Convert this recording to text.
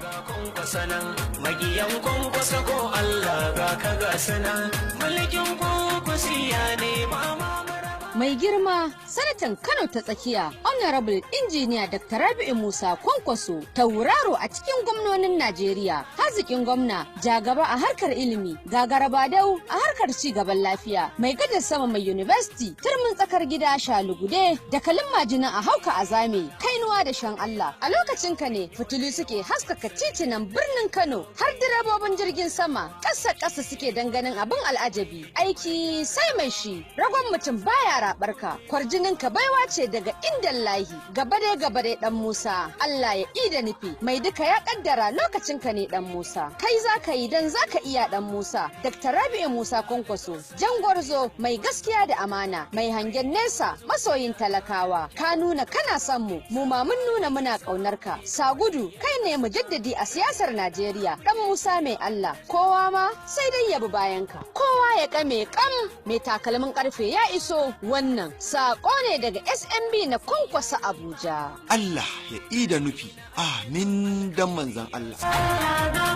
Ga Kwankwasa nan, magiyan Kwankwasa ko Allah ga ka ga sanan, mulkin Kwankwasiya ne ba ma. Mai girma Sanatan Kano ta Tsakiya, Honorable Engineer Dr. Rabi'u Musa Kwankwaso, tauraro a cikin gwamnonin Najeriya, hazikin gwamna, jagaba a harkar ilimi, gagarabadau a harkar ci gaban lafiya, mai gadar sama, mai university, turmin tsakar gida, shalugude da kalin majina a hauka a zame, kainuwa da shan Allah. A lokacin ka ne fitilu suke haskaka titunan birnin Kano, har direbobin jirgin sama ƙasa ƙasa suke ganin abin al'ajabi. Aiki sai mai shi, ragon mutum baya rabarka, kwarjinin ka baiwa ce daga inda lahi. Gaba dai, gaba dai, dan Musa, Allah ya ida nufi. Mai duka ya kaddara lokacin ka ne, dan Musa. Kai zaka yi dan zaka iya, dan Musa. Dr. Rabi'u Musa Kwankwaso, jangwarzo mai gaskiya da amana, mai hangen nesa, masoyin talakawa. Ka nuna kana son mu, mu ma mun nuna muna kaunar ka. Sagudu kai ne mujaddadi a siyasar Najeriya, dan Musa mai Allah. Kowa ma sai dai yabi bayan ka, kowa ya kame kam, mai takalmin karfe ya iso. Wannan saƙo ne daga SMB na Kwankwasa Abuja. Allah ya ida nufi, amin, dan manzan Allah. Ga